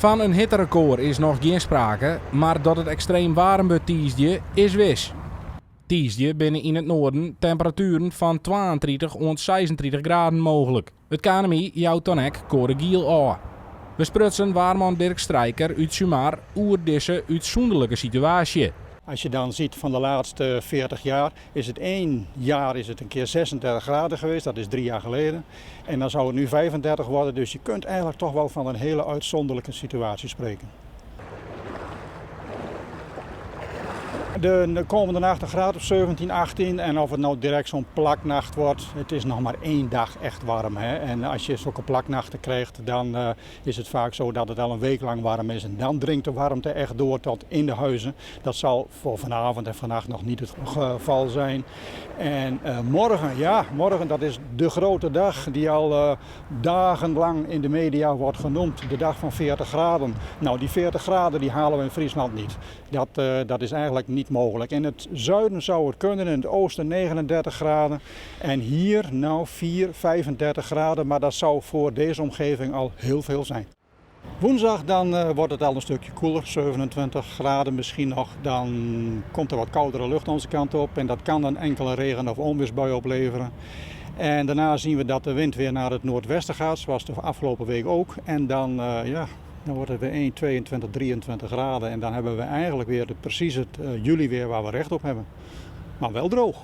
Fan in hitterekôr is noch gjin sprake, mar dat it ekstreem waarm wurdt tiisdei is wis. Tiisdei binne yn it noarden temperatueren fan 32 oant 36 graden mooglik. It KNMI jout dan ek koade giel ôf. We sprutsen waarman Dirk Strijker út Sumar oer dizze útsûnderlike situaasje. Als je dan ziet van de laatste 40 jaar, is het één jaar is het een keer 36 graden geweest, dat is 3 jaar geleden. En dan zou het nu 35 worden, dus je kunt eigenlijk toch wel van een hele uitzonderlijke situatie spreken. De komende nacht een graad of 17, 18. En of het nou direct zo'n plaknacht wordt, het is nog maar één dag echt warm. Hè? En als je zulke plaknachten krijgt, dan is het vaak zo dat het al een week lang warm is. En dan dringt de warmte echt door tot in de huizen. Dat zal voor vanavond en vannacht nog niet het geval zijn. En morgen, ja, morgen dat is de grote dag die al dagenlang in de media wordt genoemd. De dag van 40 graden. Nou, die 40 graden die halen we in Friesland niet. Dat is eigenlijk niet mogelijk. In het zuiden zou het kunnen, in het oosten 39 graden. En hier nou 4, 35 graden, maar dat zou voor deze omgeving al heel veel zijn. Woensdag dan wordt het al een stukje koeler, 27 graden misschien nog. Dan komt er wat koudere lucht onze kant op en dat kan dan enkele regen- of onweersbuien opleveren. En daarna zien we dat de wind weer naar het noordwesten gaat, zoals de afgelopen week ook. En dan, ja, dan wordt het weer 1, 22, 23 graden. En dan hebben we eigenlijk weer precies het juli weer waar we recht op hebben. Maar wel droog.